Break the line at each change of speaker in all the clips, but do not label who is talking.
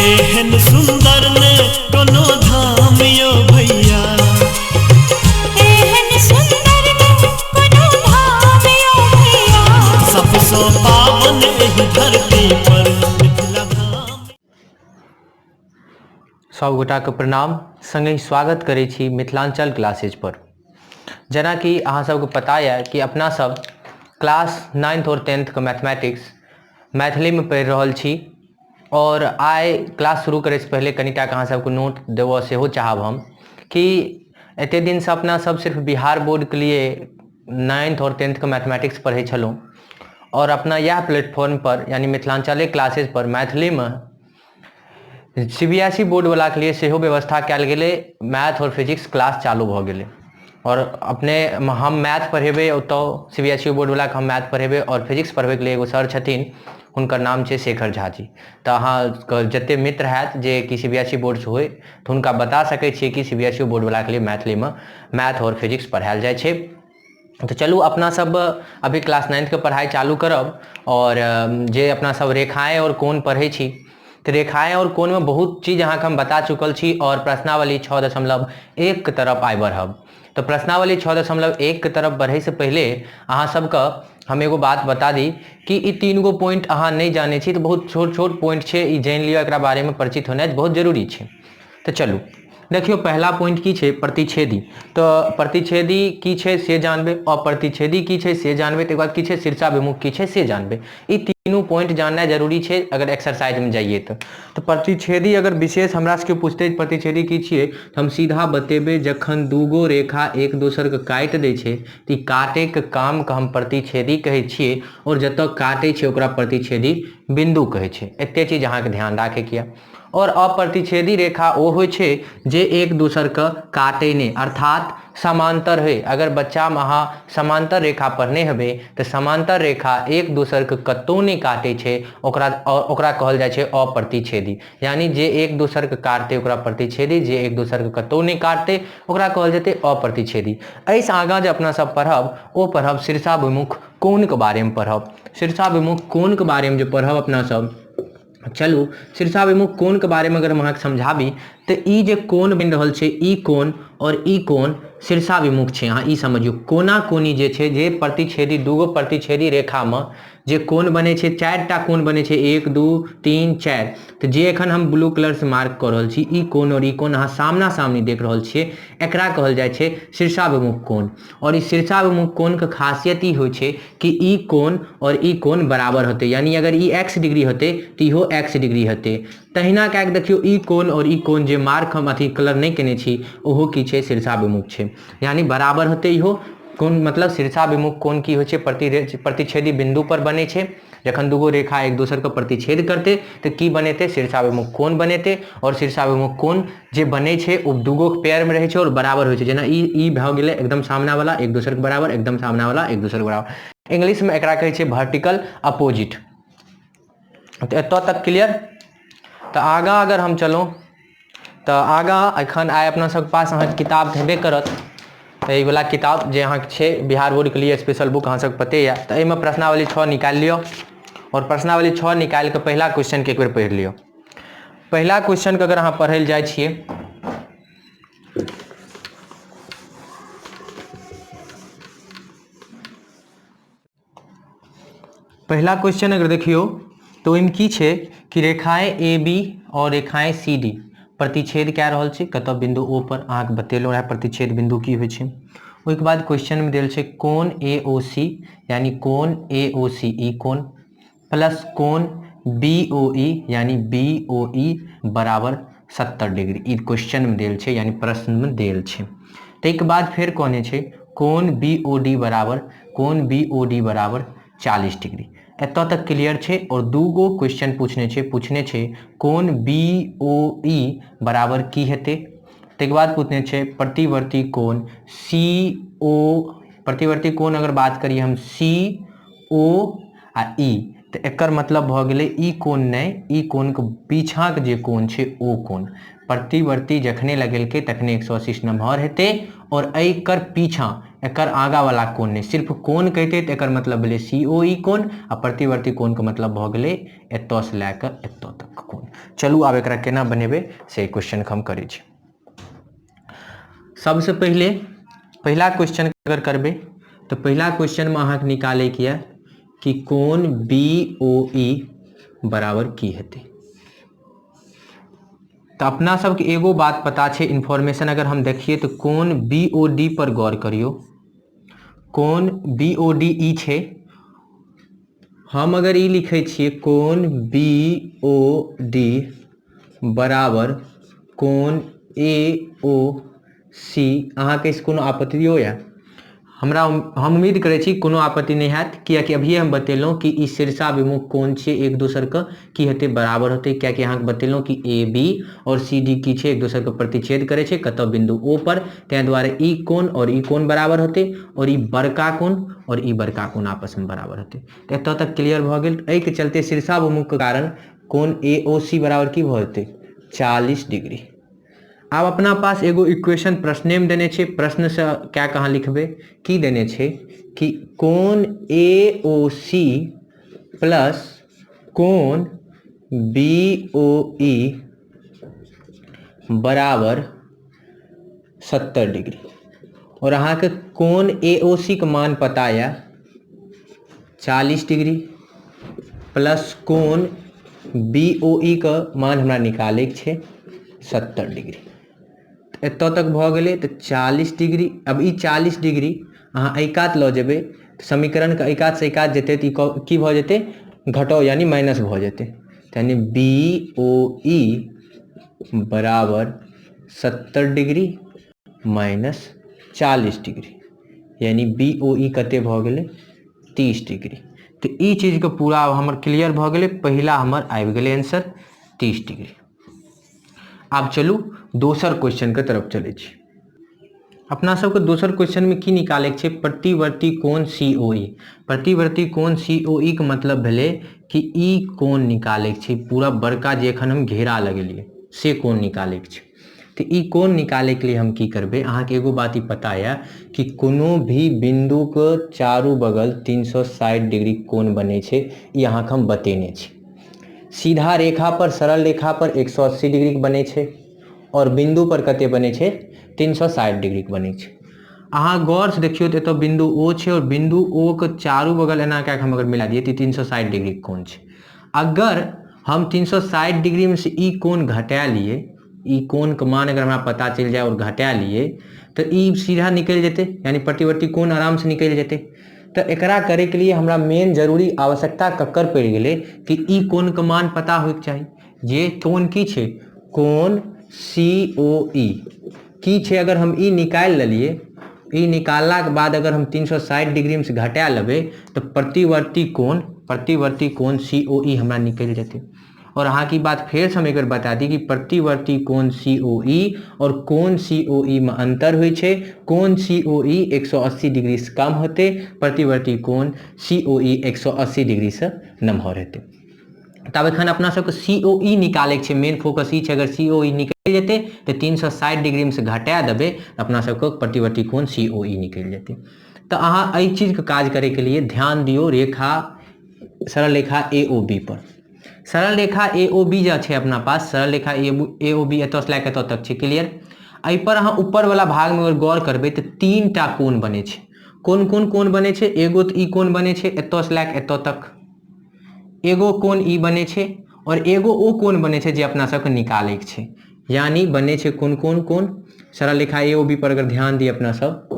एहन सुंदर ने कोनो धाम यो भैया।
एहन सुंदर ने कोनो धाम यो भैया।
सबसँ पावन एहि धरती पर मिथिला धाम।
सब गोटाके प्रणाम संगहि स्वागत करै छी मिथिलाञ्चल क्लासेज पर। जेनाकि अहाँ सबके पता यऽ कि अपना सब क्लास नाइन्थ आओर टेंथके मैथमेटिक्स मैथिलीमे पढ़ि रहल छी आओर आइ क्लास शुरू करैसँ पहिले कनिटाके अहाँ सबके नोट देबऽ सेहो चाहब हम कि एते दिनसँ अपना सब सिर्फ बिहार बोर्डके लिए नाइन्थ आओर टेंथके मैथमेटिक्स पढ़ै छलहुँ आओर अपना इएह प्लेटफॉर्मपर यानि मिथिलाञ्चले क्लासेजपर मैथिलीमे सी बी एस ई बोर्डवलाके लिए सेहो व्यवस्था कयल गेलै। मैथ आओर फिजिक्स क्लास चालू भऽ गेलै आओर अपने हम मैथ पढ़ेबै ओतऽ सी बी एस ई बोर्डवलाके हम मैथ पढ़ेबै आओर फिजिक्स पढ़बैके लिए एगो सर छथिन, हुनकर नाम छै शेखर झा जी। तऽ अहाँके जते मित्र हैत जे कि सी बी एस ई बोर्डसँ होइ तऽ हुनका बता सकै छियै कि सी बी एस ई बोर्डवलाके लिए मैथिलीमे मैथ आओर फिजिक्स पढ़ायल जाइ छै। तऽ चलू अपना सब अभी क्लास नाइन्थके पढ़ाइ चालू करब आओर जे अपना सब रेखाएँ आओर कोण पढ़ै छी तऽ रेखाएँ आओर कोणमे बहुत चीज अहाँके हम बता चुकल छी आओर प्रश्नावली 6.1 के तरफ आइ बढ़ब। तऽ प्रश्नावली 6.1 के तरफ बढ़ैसँ पहिले अहाँ सबके हम एगो बात बता दी कि ई तीन गो पॉइंट अहाँ नहि जानै छी तऽ बहुत छोट छोट पॉइंट छै, ई जानि लिअ, एकरा बारेमे परिचित होनाइ बहुत जरूरी छै। तऽ चलू देखियौ पहला पॉइंट की छै, प्रतिच्छेदी। तऽ प्रतिच्छेदी की छै से जानबै, अप्रतिच्छेदी की छै से जानबै, तकर बाद की छै शीर्षाभिमुख की छै से जानबै। ई तीनू पॉइंट जाननाइ जरूरी छै अगर एक्सरसाइज में जाइए तऽ। तऽ प्रतिच्छेदी अगर विशेष हमरा सबके पूछतै प्रतिच्छेदी की छियै तऽ हम सीधा बतेबै जखन दूगो रेखा एक दोसरके काटि दै छै तऽ ई काटैके कामके हम प्रतिच्छेदी कहै छियै आओर जतऽ काटै छै ओकरा प्रतिच्छेदी बिन्दु कहै छै। एते चीज अहाँके ध्यान राखैके यऽ। और अप्रतिच्छेदी रेखा ओ होइ छै जे एक दोसर के काटे नहि, अर्थात समांतर है। अगर बच्चा में अहाँ समांतर रेखा पढ़ने हेबै तऽ समांतर रेखा एक दोसर के कतौ नहि काटे छै, ओकरा कहल जाइ छै अप्रतिच्छेदी। यानी जे एक दोसर के काटतै ओकरा प्रतिच्छेदी, जे एक दोसर के कतौ नहि काटतै ओकरा कहल जेतै अप्रतिच्छेदी। एहिसँ आगाँ जे अपना सब पढ़ब ओ पढ़ब शीर्षाभिमुख कोणके बारेमे पढ़ब। शीर्षाभिमुख कोणके बारेमे जे पढ़ब अपना सब, चलू शीर्षाभिमुख कोणके बारेमे अगर हम अहाँके समझाबी तऽ ई जे कोण बनि रहल छै ई कोण आओर ई कोण शीर्षाभिमुख छै। अहाँ ई समझियौ कोना कोनी जे छै जे प्रतिच्छेदी दूगो प्रतिच्छेदी रेखामे जे कोण बनै छै, चारिटा कोण बनै छै, 1 2 3 4। तऽ जे एखन हम ब्लू कलरसँ मार्क कऽ रहल छी ई कोण आओर ई कोण अहाँ सामना सामनी देख रहल छियै, एकरा कहल जाइ छै शीर्षाभिमुख कोण। और ई शीर्षाभिमुख कोण के खासियत ई होइ छै कि ई कोण और ई कोण बराबर होतै, यानी अगर ई एक्स डिग्री होतै तऽ इहो एक्स डिग्री होतै। तहिना कए कऽ देखियौ ई कोण और ई कोण जे मार्क हम अथी कलर नहि केने छी ओहो की छै शीर्षाभिमुख छै, यानी बराबर होतै इहो कोण। मतलब शीर्षाभिमुख कोण की होइ छै प्रतिच्छेदी बिंदु पर बनै छै। जखन दूगो रेखा एक दोसर के प्रतिच्छेद करतै तऽ की बनेतै शीर्षाभिमुख कोण बनेतै। और शीर्षाभिमुख कोण जे बनै छै ओ दूगो पेयर में रहै छै और बराबर होइ छै। जेना ई भऽ गेलै एकदम सामना वाला एक दोसर के बराबर, एकदम सामना वाला एक दोसर के बराबर। इंग्लिश में एकरा कहै छै वर्टिकल अपोजिट। तऽ एतऽ तक क्लियर। तऽ आगाँ अगर हम चलू तऽ आगाँ एखन आइ अपना सबके पास अहाँके किताब हेबे करत, तऽ एहि वला किताब जे अहाँके छै बिहार बोर्डके लिए स्पेशल बुक अहाँ सबके पते यऽ। तऽ एहिमे प्रश्नावली 6 निकालि लिअ आओर प्रश्नावली 6 निकालि कऽ पहिला क्वेश्चनके एक बेर पढ़ि लिअ। पहिला क्वेश्चनके अगर अहाँ पढ़ै लए जाइ छियै पहिला क्वेश्चन अगर देखियौ तऽ ओहिमे की छै कि रेखाएं ए बी और रेखाएं सी डी प्रतिच्छेद कए रहल छै कतऽ बिंदु ओ पर। अहाँके बतेलहुँ रहए प्रतिच्छेद बिंदु की होइ छै। ओहिके बाद क्वेश्चनमे देल छै कोण ए ओ सी, यानी कोण ए ओ सी ई कोण प्लस कोण बी ओ ई यानी बी ओ ई बराबर 70 डिग्री। ई क्वेश्चनमे देल छै यानी प्रश्नमे देल छै। ताहिके बाद फेर कहने छै कोण बी ओ डी बराबर कोण बी ओ डी बराबर 40 डिग्री। एतऽ तक क्लियर छै। और दूगो क्वेश्चन पूछने छै, पूछने छै कोण बी ओ ई बराबर की हेतै। ताहिके बाद पूछने छै प्रतिवर्ती कोण सी ओ, प्रतिवर्ती कोण अगर बात करी हम सी ओ आ ई, तऽ एकर मतलब भऽ गेलै ई कोण नहि, ई कोणके पीछाँके जे कोण छै ओ कोण। प्रतिवर्ती जखने लगेलकै तखने 180 नम्हर हेतै और एकर पीछाँ एकर आगाँ वाला कोण नहि, सिर्फ कोण कहितै तऽ एकर मतलब भेलै सी ओ ई कोण आ प्रतिवर्ती कोणके मतलब भऽ गेलै एतऽसँ लए कऽ एतऽ तक कोण। चलू आब एकरा केना बनेबै से क्वेश्चनके हम करै छी। सबसँ पहिले पहिला क्वेश्चन अगर करबै तऽ पहिला क्वेश्चनमे अहाँके निकालैके यऽ कि कोण बी ओ ई बराबर की हेतै। तऽ अपना सबके एगो बात पता छै, इन्फॉर्मेशन अगर हम देखिए तऽ कोण बी ओ डी पर गौर करियौ, कोण बी ओ डी ई छै। हम अगर ई लिखै छियै कोण बी ओ डी बराबर कोण ए ओ सी, अहाँके एहिसँ कोनो आपत्तियो यऽ? हमरा हम उम्मीद करै छी कोनो आपत्ति नहि हैत, किएकि अभिये हम बतेलहुँ कि ई शीर्षाभिमुख कोण छियै, एक दोसरके की हेतै बराबर होतै, किएकि अहाँके बतेलहुँ कि ए बी आओर सी डी की छै एक दोसरके प्रतिच्छेद करै छै कतऽ बिन्दु ओ पर, ताहि दुआरे ई कोण आओर ई कोण बराबर होतै आओर ई बड़का कोण आओर ई बड़का कोण आपसमे बराबर होतै। तऽ एतऽ तक क्लियर भऽ गेल। एहिके चलते शीर्षाभिमुखके कारण कोण ए ओ सी बराबर की भऽ जेतै 40 डिग्री। आब अपना पास एगो इक्वेशन प्रश्नेमे देने छै, प्रश्नसँ कए कऽ अहाँ लिखबै की देने छै कि कोण ए ओ सी प्लस कोण बी ओ ई बराबर 70 डिग्री। आओर अहाँके कोण ए ओ सी के मान पता यऽ 40 डिग्री प्लस कोण बी ओ ई के मान हमरा निकालैके छै 70 डिग्री। एतऽ तक भऽ गेलै तऽ 40 डिग्री। अब ई 40 डिग्री अहाँ एहि कात लऽ जेबै तऽ समीकरणके एहि कातसँ एहि कात जेतै तऽ ई की भऽ जेतै घटाव यानी माइनस भऽ जेतै, यानी बी ओ ई बराबर 70 डिग्री माइनस 40 डिग्री, यानी बी ओ ई कते भऽ गेलै 30 डिग्री। तऽ ई चीजके पूरा हमर क्लियर भऽ गेलै, पहिला हमर आबि गेलै आंसर 30 डिग्री। आब चलू दोसर क्वेश्चनके तरफ चलै छी। अपना सबके दोसर क्वेश्चनमे की निकालैके छै प्रतिवर्ती कोण सी ओ ई। प्रतिवर्ती कोण सी ओ ई के मतलब भेलै कि ई कोण निकालैके छै, पूरा बड़का जे एखन हम घेरा लगेलियै से कोण निकालैके छै। तऽ ई कोण निकालैके लिए हम की करबै, अहाँके एगो बात ई पता यऽ कि कोनो भी बिन्दुके चारू बगल 360 डिग्री कोण बनै छै, ई अहाँके हम बतेने छी। सीधा रेखा पर सरल रेखा पर 180 डिग्रीके बनै छै आओर बिन्दु पर कते बनै छै 360 डिग्रीके बनै छै। अहाँ गौरसँ देखियौ तऽ एतऽ बिन्दु ओ छै आओर बिन्दु ओ के चारू बगल एना कए कऽ हम अगर मिला दियै तऽ 360 डिग्रीके कोण छै। अगर हम 360 डिग्रीमे से ई कोण घटा लियै, ई कोणके मान अगर हमरा पता चलि जाय आओर घटा लियै तऽ ई सीधा निकलि जेतै, यानी प्रतिवर्ती कोण आरामसँ निकलि जेतै। तऽ एकरा करैके लिए हमरा मेन जरूरी आवश्यकता ककर पड़ि गेलै कि ई कोणके मान पता होइके चाही, जे कोण की छै कोण सी ओ ई की छै। अगर हम ई निकालि लेलियै, ई निकाललाके बाद अगर हम 360 डिग्रीमे से घटा लेबै तऽ प्रतिवर्ती कोण सी ओ ई हमरा निकलि जेतै। और अहाँके ई बात फेरसँ हम एक बेर बता दी कि प्रतिवर्ती कोण सी ओ ई और कोण सी ओ ई मे अंतर होइ छै। कोण सी ओ ई 180 डिग्रीसँ कम होतै, प्रतिवर्ती कोण सी ओ ई 180 डिग्रीसँ नमहर हेतै। तब एखन अपना सबके सी ओ ई निकालैके छै, मेन फोकस ई छै। अगर सी ओ ई निकलि जेतै तऽ 360 डिग्रीमे से घटा देबै तऽ अपना सबके प्रतिवर्ती कोण सी ओ ई निकलि जेतै। तऽ अहाँ एहि चीजके काज करैके लिए ध्यान दियौ रेखा सरल रेखा ए ओ बी पर। सरल रेखा ए ओ बी जे छै अपना पास, सरल रेखा ए ओ बी एतऽसँ लए कऽ एतऽ तक छै, क्लियर। एहिपर अहाँ ऊपरवला भागमे अगर गौर करबै तऽ 3टा कोण बनै छै। कोन कोन कोण बनै छै? एगो तऽ ई कोण बनै छै एतऽसँ लए कऽ एतऽ तक, एगो कोण ई बनै छै आओर एगो ओ कोण बनै छै जे अपना सबके निकालैके छै। यानी बनै छै कोन कोन कोण? सरल रेखा ए ओ बी पर अगर ध्यान दी अपना सब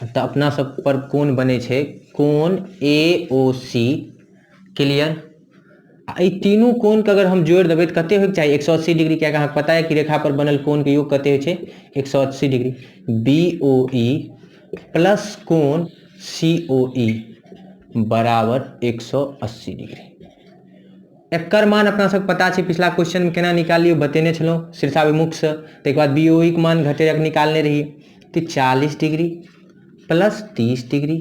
तऽ अपना सब पर कोण बनै छै कोण ए ओ सी, क्लियर। आ एहि तीनू कोणके अगर हम जोड़ि देबै तऽ कते होइके चाही 180 डिग्री, किएकि अहाँके पता यऽ कि रेखा पर बनल कोणके योग कते होइ छै 180 degree. B O E plus कोण सी ओ ई बराबर 180 डिग्री। एकर मान अपना सबके पता छै, पिछला क्वेश्चनमे केना निकालियै बतेने छलहुँ शीर्षाभिमुखसँ। ताहिके बाद बी ओ ई के मान घटेके निकालने रहियै तऽ 40 डिग्री प्लस 30 डिग्री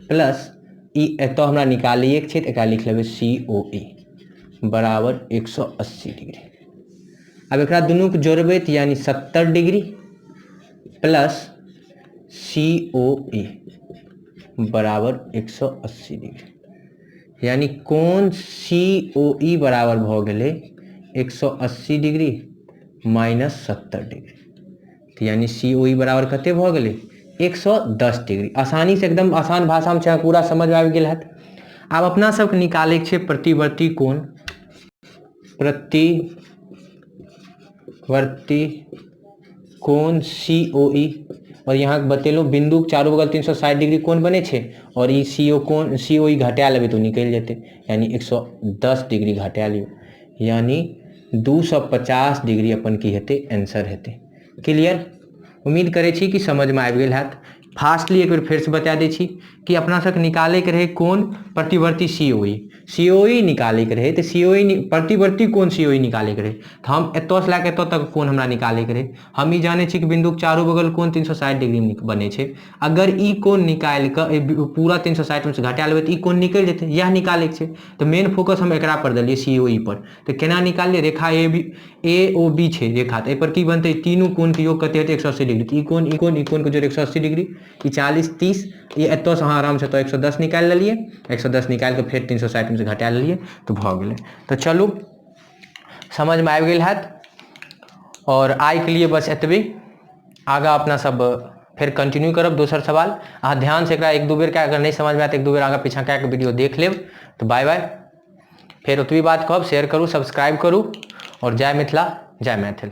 प्लस ई एतऽ हमरा निकालैएके छै तऽ एकरा लिख लेबै सी ओ ई बराबर 180 डिग्री। आब एकरा दुनूके जोड़बै तऽ यानी 70 degree plus C O E बराबर 180 डिग्री, यानी कोण सी ओ ई बराबर भऽ गेलै 180 डिग्री माइनस 70 डिग्री, तऽ यानी सी ओ ई बराबर कते भऽ गेलै 110 डिग्री। आसानी से एकदम आसान भाषामे छै, पूरा समझमे आबि गेल हैत। आब अपना सबके निकालैके छै प्रतिवर्ती कोण, प्रतिवर्ती कोण सी ओ ई, और यहाँ बतेलहुँ बिंदु चारू बगल 360 डिग्री कोण बनै छै, और ई सी ओ कोण सी ओ ई घटा लेबै तऽ ओ निकलि जेतै, यानी 110 डिग्री घटा लियौ, यानी 250 डिग्री अपन की हेतै आंसर हेतै। क्लियर? उम्मीद करै छी कि समझमे आबि गेल हैत। फास्टली एक बेर फेरसँ बता दै छी कि अपना सबके निकालैके रहै कोण प्रतिवर्ती सी ओ ई, सी ओ ई निकालैके रहै, तऽ सी ओ ई प्रतिवर्ती कोण सी ओ ई निकालैके रहै, तऽ हम एतऽसँ लए कऽ एतऽ तक कोण हमरा निकालैके रहै। हम ई जानै छी कि बिन्दुके चारू बगल कोण 360 डिग्रीमे बनै छै, अगर ई कोण निकालि कऽ पूरा 360 मे घटा लेबै तऽ ई कोण निकलि जेतै, इएह निकालैके छै। तऽ मेन फोकस हम एकरा पर देलियै सी ओ ई पर। तऽ केना निकाललियै, रेखा A B A O B छै रेखा, तऽ एहिपर की बनतै तीनू कोणके योग कते हेतै 180 डिग्री, तऽ ई कोण ई कोण ई कोणके जोड़ 180 डिग्री, ई 40 30, ई एतऽसँ अहाँ आरामसँ एतऽ 110 निकालि लेलियै, 110 निकालि कऽ फेर 360 मे घटा लेलियै तऽ भऽ गेलै। तऽ चलू समझमे आबि गेल हैत। और आइके लिए बस एतबे, आगाँ अपना सब फेर कंटिन्यू करब दोसर सवाल। अहाँ ध्यान से एकरा एक दू बेर कए अगर नहि समझमे आयत एक दू बेर आगाँ पीछाँ कए कऽ वीडियो देख लेब। तऽ बाय बाय, फेर ओतबी बात कहब, शेयर करू, सब्सक्राइब करू, और जय मिथिला जय मैथिल।